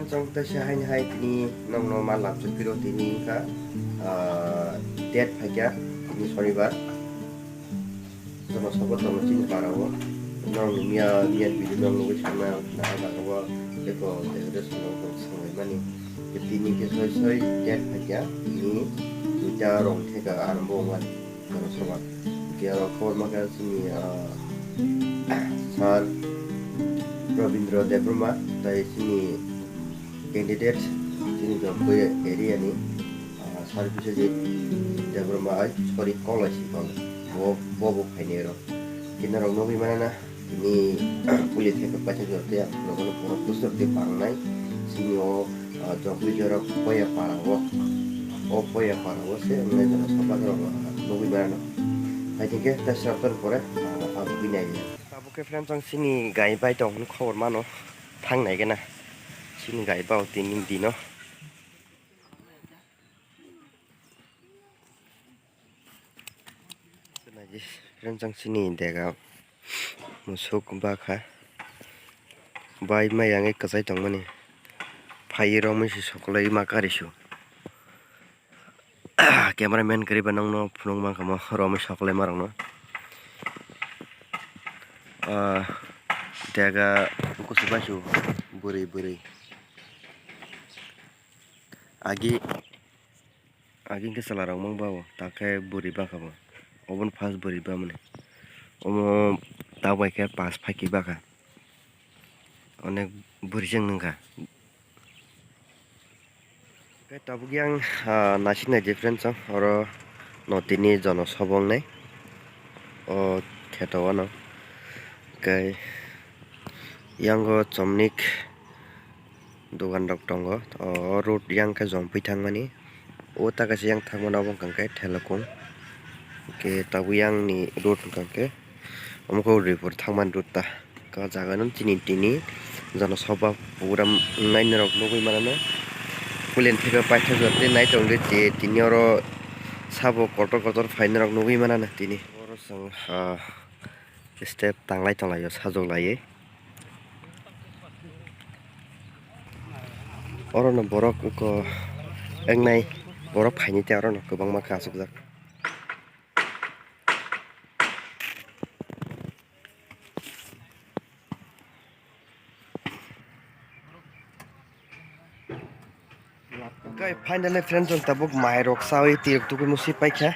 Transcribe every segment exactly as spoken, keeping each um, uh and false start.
Chwng tei se haini hai tini nokno ma lapsuk phiro tini wngkha, ah, date phaikha tini Sonibar. Jono sobo tongo chini para o. Norok ni miya, miya video norok nugwi sanai, nai jaga o eko decoration rok tong swnglaimani. Tini khe soi soi date phaikha tini duita rong theka arambo wngmani. Jono soba. Hwnkhe oro khobor mankha chini, ah, Sir Rabindra Debbarma, tai chini candidate, chini Jampui area ni, ah, Sir Biswajit Debbarma, ai, sorry, Kolai si Kolai. Bo, bo, bo phainai oro. Khe norok nugwi mano na. Tini puila theka paisa jora tei ang phunukgo, borok bwswk tei bangnai. Chini o, ah, Jogwi jora Poya para o. O Poya para o se wngnai jora soba norok nugwi mano. Hai hinkhe tei sraptor pore, ah, ang twi nai. Tabuk khe friends, ang chini gai bai tong hwnwi khobor mano. Thang nai gana. Chini gai bai o tini dino. Friends, ang chini dega musuk bakha bai mai yang kwchai tongmani phai romwi se sokolai ma kari su camera man kwrwi ba nokno phunuk mankha mo romwi sokolai ma rokno ah dega kusu bai su bwrwi bwrwi agi. Agi hwnkhe chwla rok mang bao, takhe bwrwi bakha bo. Obono first bwrwi bamani. Omo tabuk bai khe pas phaiki bakha. Onek bwrwi se wng nungkha. Khe tabuk yang, ah, naisik nai difference o, oro no tini jono sobong nai. O kheto o no. Khe yang o chomnik dogan rok tongo. O road yang khe jom pui thangmani. O ta kaisa yang thangmani obo wngkha khe Thelokung. Hwnkhe tabuk yang ni road wngkha khe omo khe Udaipur thangmani road ta. O jaga no chini tini jono soba program wngnai norok nugwi mano. Pulen theke paithak jora tei nai tongdi tini oro sabo kotor kotor phai norok nugwi mano tini. Oro chwng, ah, step tanglai tonglaio sajwk laiwi. Orono borok wngkha wngnai, borok phaini tei orono kwbangma khe achukjak. Guys, finally friends, chwng tabuk mai rok sawi twi rok tugui musi paikha.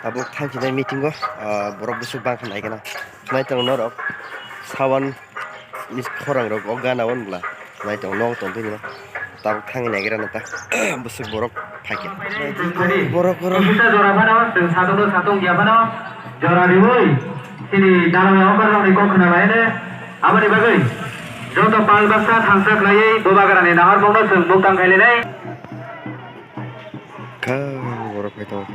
Tabuk thangkhinai meeting o, ah, borok bwswk bangkha naikhe na. Nai tongo norok sawan ni khorang rok o gana o wngla. Nai tongo nok tong tini tabuk thangwi naigra na ta bwswk borok phaikha. Borok oro. Kisa jora phano chwng satung satung ya phano jora riwi chini dana rok rok ni kok khna bai ne. Aboni bagwi joto pal baksa thangsa khlaiwi Bubagrani naharmungno chwng muktang khailai nai. Kha borok phai tongo.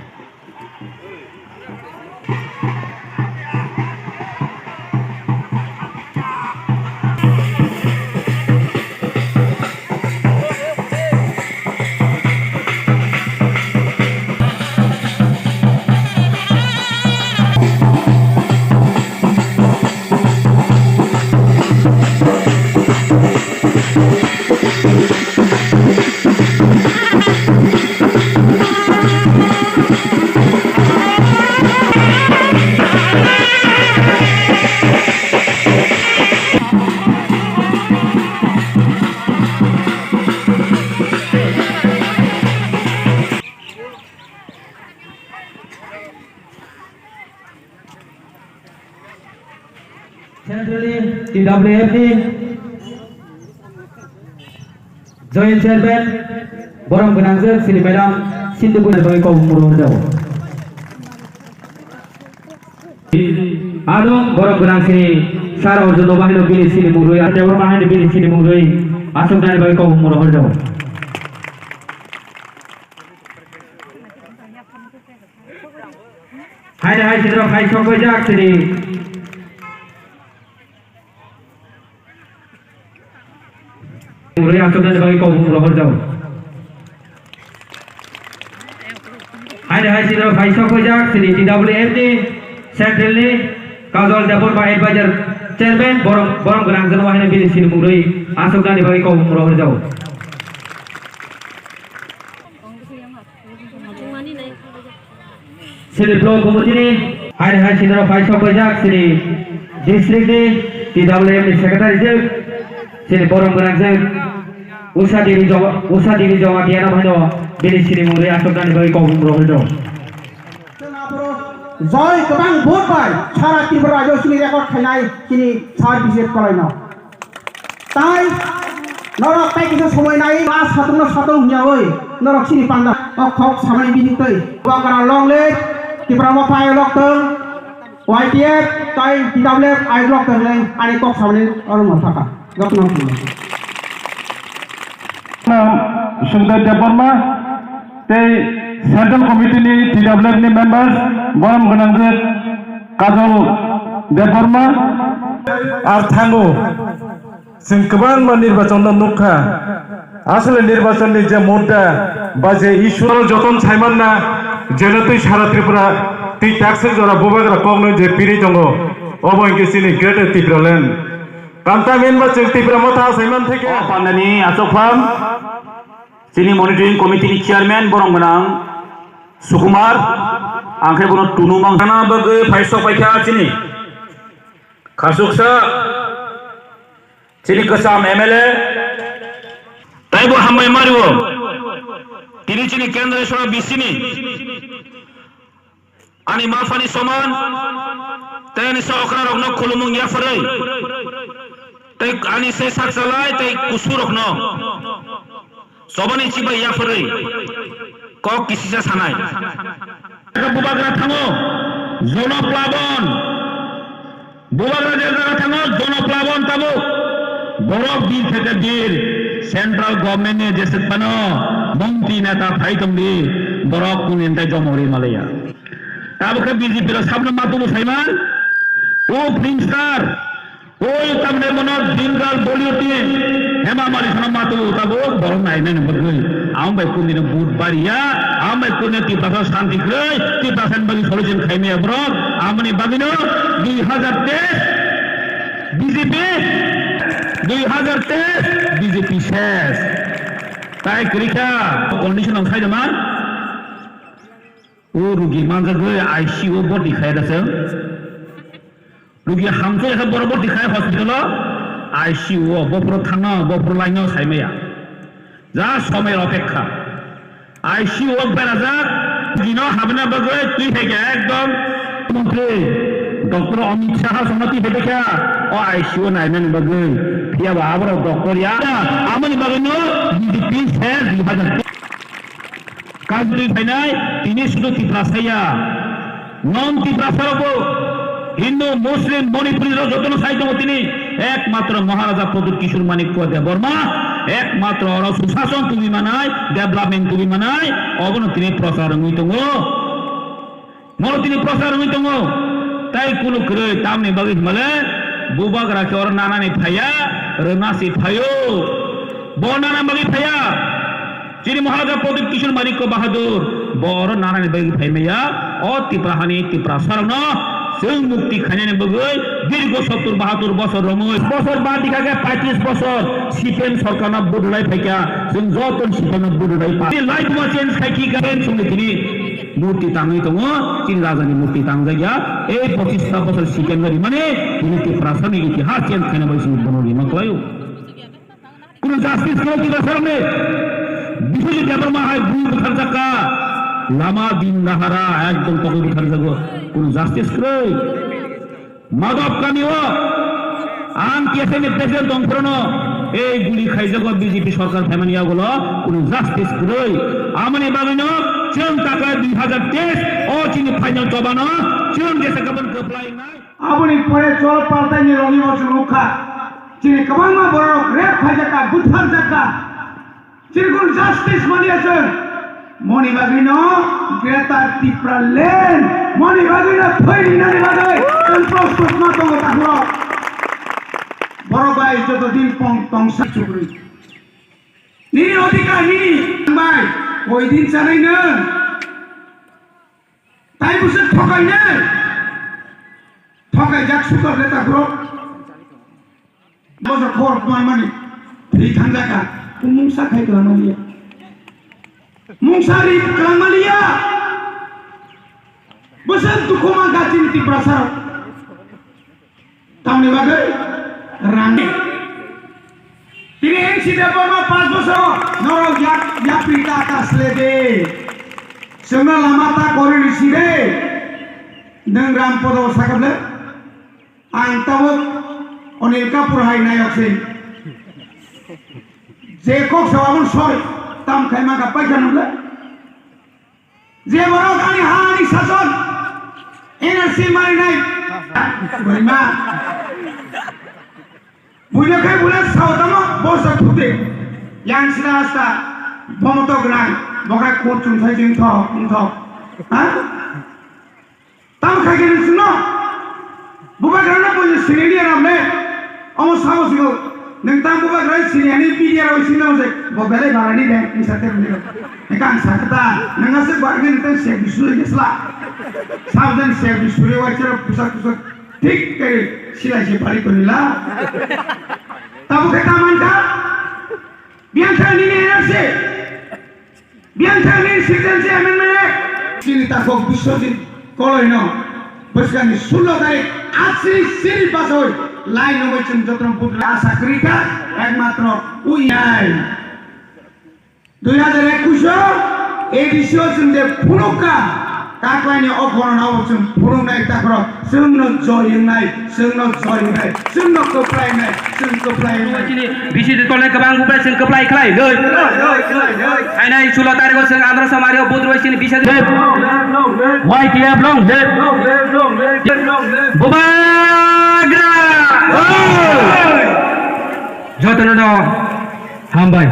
Centrally, T W F ni Joint Chairman, borom gwnangjak Sri Madam Sindhu Bhoi bai kobong muro hor jago. Adong borom gwnang Sri Sara Arjun no bahino bini sini murui, Debbarma haino bini sini murui, asok dani bai kobong muro hor jago. Hai hai sidro hai sokoi jak sini. Murui asok dani bai kobong muro hor jago. Hai hai sidro hai sokoi jak sini T W F ni Central ni Kajol Debbarma advisor. Chairman borom, borom gwnang jwnma haino bini sinimung rwi aswk nani bagwi kok mung rohor jago. Chini block committee ni hai hai sinaro phai sok paijak chini district ni T W M ni secretary jwk chini borom gwnang jwk Usha Devi Joma-, Usha Devi Jamatia no haino bini sinimung rwi aswk nani bagwi kok mung rohor jago. Joi kwbang vote bai sara Tripura rajyo chini record khainai chini sir B J P kwlaino. Tai norok tai kisa somoi nai ba satung no satung hwnyawi norok chini panda o khok samani bini twi. Bubagra long live, Tipra Motha ayok lok tong, Y T F tai T W F ayok lok tong le ani kok samani oro no thaka. Jotono khulumkha. Sundar Debbarma tei Central Committee ni T W F ni members borom gwnangjwk Kajol Debbarma. Ar thango, chwng kwbangma nirbachon no nukha. Asole nirbachon ni je mudda ba je issue no joton saimanna, jeno twi sara Tripura twi takswk jora bubagra kokno je piri tongo, obo hinkhe chini Greater Tipraland. Kantamhinba chwng Tipra Motha saiman theke. O pandani aswk phang chini monitoring committee ni chairman borom gwnang Sukumar, ang khe bono tunu mang. Sana bagwi phai sok paikha chini khasuksa chini kwcham M L A. Taibo hambai mario. Tini chini Kendra Sora B C ni. Ani ma phani soman, tei ani sa okra rokno khulumung yapharwi, tei ani se sakchalai tei kusu rokno chobani chibai yapharwi kok kisisa sanai. Bubagra thango, jono plabon. Bubagra je jaga thango, jono plabon tabuk. Borok bir theke bir, central government ni jeswk phano montri neta phai tongdi, borok kuni tai jomori malaya. Tabuk khe B J P rok sabno matu bo saiman. O film star, o tamne mono Bengal Bollywood ni Hema Mali sana matu tabuk borok nainani bagwi. Ang bai kuni no vote bariya, ang bai kuni Tiprasa santi kwrwi, Tiprasa ni bagwi solution khaimaya borok. Amoni bagwi no dui hajar teis B J P, dui hajar teis B J P ses. Tai kwrwi kha condition ang sai da man. O rugi manjagwi I C U o boti khai da se. Rugi hamsoi khe borok boti khai hospital o I C U o bophoro thangna bophoro laino saimaya. Ja somoi opekha. I C U o berajak, rugino habna bagwi twi hai khe ekdom montri Doctor Amit Shah songno twi hai khe o I C U o nainani bagwi. Phiya ba aborok doctor ya. Amoni bagwi no B J P ser dui hajar. Kajri phainai tini sudu Tiprasa ya. Non Tiprasa rokbo Hindu, Muslim, Manipuri rok jotono sai tongo tini. Ekmatro Maharaja Pradyut Kishore Manikya Debbarma, ekmatro oro susason tubi manai, development tubi manai, obono tini prochar wngwi tongo. Mono tini prochar wngwi tongo. Tai kunu kwrwi tamni bagwi himale bubagra khe oro nanani phaiya, rwna se phaio. Bo nana bagwi phaiya. Chini Maharaja Pradyut Kishore Manikya Bahadur, bo oro nanani bagwi phaimaya, o Tipra hani Tiprasa rokno chwng mukti khainani bagwi dirgo sottur bahatur bosor romwi. Bosor ba dikha khe paitris bosor C P M sorkarno vote rwlai phaikha, chwng joto C P M no vote rwlai pha. Tini life ma change khai khi government songni tini murti tangwi tongo, chini rajani murti tangjakya, ei pochista bosor C P M no rimani, tini Tiprasani itihas change khaina bai chwng bono rima kwlaio. Kunu justice kwrwi Tiprasarokni. Biswajit Debbarma hai bui butharjakka. Lama din dahara ekdom tokwi butharjago. Kunu justice kwrwi. Madhab Kami o ang T S F ni president tongphorono ei guli khaijago B J P sorkar phaimani yagulo kunu justice kwrwi. Amoni bagwino chwng takhwlai dui hajar teis o chini final chobano chwng jesa gabon kwplai wngnai. Aboni pore chol paltaini rogni bo chwng nukha. Chini kwbangma borok rape khaijakka, butharjakka. Chini kunu justice manya chwng. Moni bagwino Greater Tipraland, moni bagwino thwi rinani bagwi chwng prostus ma tongo takhurok. Borok bai joto din pong tongsa chukri. Nini odhikar nini bai koi din chanai nwng? Tai bwswk thokainai? Thokaijak sukar le takhurok. Bosor khor manmani thwi thangjaka. Mungsa khai kwlangmaliya. Mungsa ri kwlangmaliya. Bwswk dukhu mankha chini Tiprasarok. Tamni bagwi rang. Tini N C Debbarma pas bosor norok yak, yapri ta kasle de. Chwngno lama ta kori risi de. Nwng Ram Podo sakable. Ang tabuk Anil Kapoor hai nayok se. Je kok sawa bun soi tam khai ma ka paikha nung le. Je borok ani ha ani sason N R C mari nai. Boima. Buina khai bula sao tamo bosa thute. Yang sida asta bomoto gnang. Bokai kut chung sai jing thok, thok. Ha? Tamo khai khe nwng chwngno bubagrano buini siniliya ramne. Omo sabo singo nwng tamo bubagrano siniyani media rok sinno je bo belai barani de insa te rwni rok. Eka ang sakha ta nwng aswk barani nwng tang sek bisu rwni sla. Sabjani sek bisu rwni waisa rok pusak pusak thik khe silai se bari tonila. Tamo khe ta mankha. Biyang khe nini energy. Biyang thangni Citizenship Amendment Act. Chini takhuk Biswajit Koloino bwskangni sullo tarik asri siri bachoi lai nungwi chwng jotono buthra asa kwrwi kha, ekmatro uinai. Dui hazar ekush o A D C o chwng je phunukha, kaklaini o ghorona o chwng phunuknai takhro chwngno joy wngnai, chwngno joy wngnai, chwngno kwplai wngnai, chwng kwplai wngnai. Chini B C D kolnai kwbang bubai chwng kwplai khlai nai. Hainai sulo tarikh o chwng Andhra Somari o buthro chini B C D. Y T F long live. Bubagra. Jotono no hambai.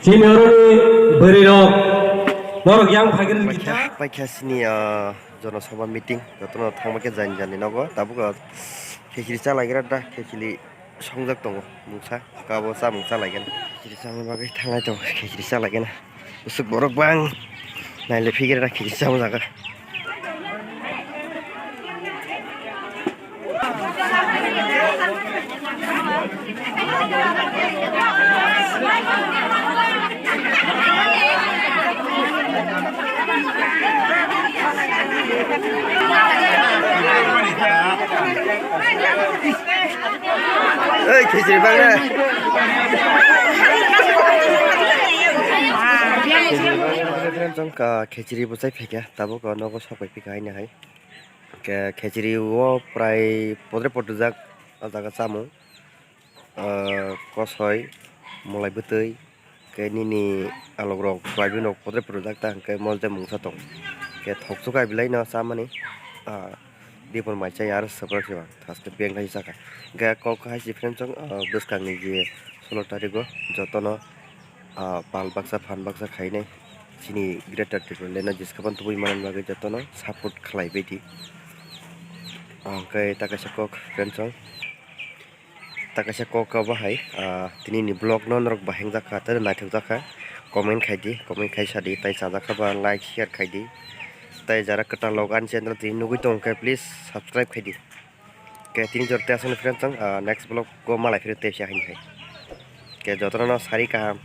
Chini oroni bwrwirok norok yang phaikhe Paikha, paikha sini, ah, Jono Sabha meeting, jotono thangma khe jani jani nogo, tabuk, ah, khechiri chalaigra da, khechiri songjak tongo mungsa, kabo chamung chalaigena. Khechiri chana bagwi thangnai tongo, khechiri chalaigena. Bwswk borok bang naile phigre da khechiri chama jaga. Ei, khichiri bang na. Khichiri bang na, friends, ang ka khichiri bwchai phaikha, tabuk o nogo sok pai phika haino hai. Khe khichiri o prai podre podujak o jaga chamung. Ah, kosoi, mwlai bwtwi, khe nini alogrok, soyabinrok podre podujak ta hwnkhe mol tei mungsa tong. Khe thokchuk ai belai no chamani, ah, dipor mai chai aro swprak se ba, thaste beng hai saka. Hwnkhe kok hai si friends chong, ah, bwskangni je solo tarigo jotono, ah, pal baksa phan baksa khainai chini Greater Tipraland no jeskhaphano tubui manani bagwi jotono support khlai baidi. Ah, hwnkhe ta kaisa kok friends chong. Ta kaisa kok kabo hai, ah, tini ni vlog no norok bahai wngjakha tei naithokjakha, comment khaidi, comment khai sadi, tei chajakha ba like, share khaidi, tei jara kwtal logo ani channel tini nugwi tongkhe please subscribe khaidi. Khe tini jora tei aswkno friends chong, ah, next vlog o malai phiro tei pisa haini hai. Khe jotono no sari kaham,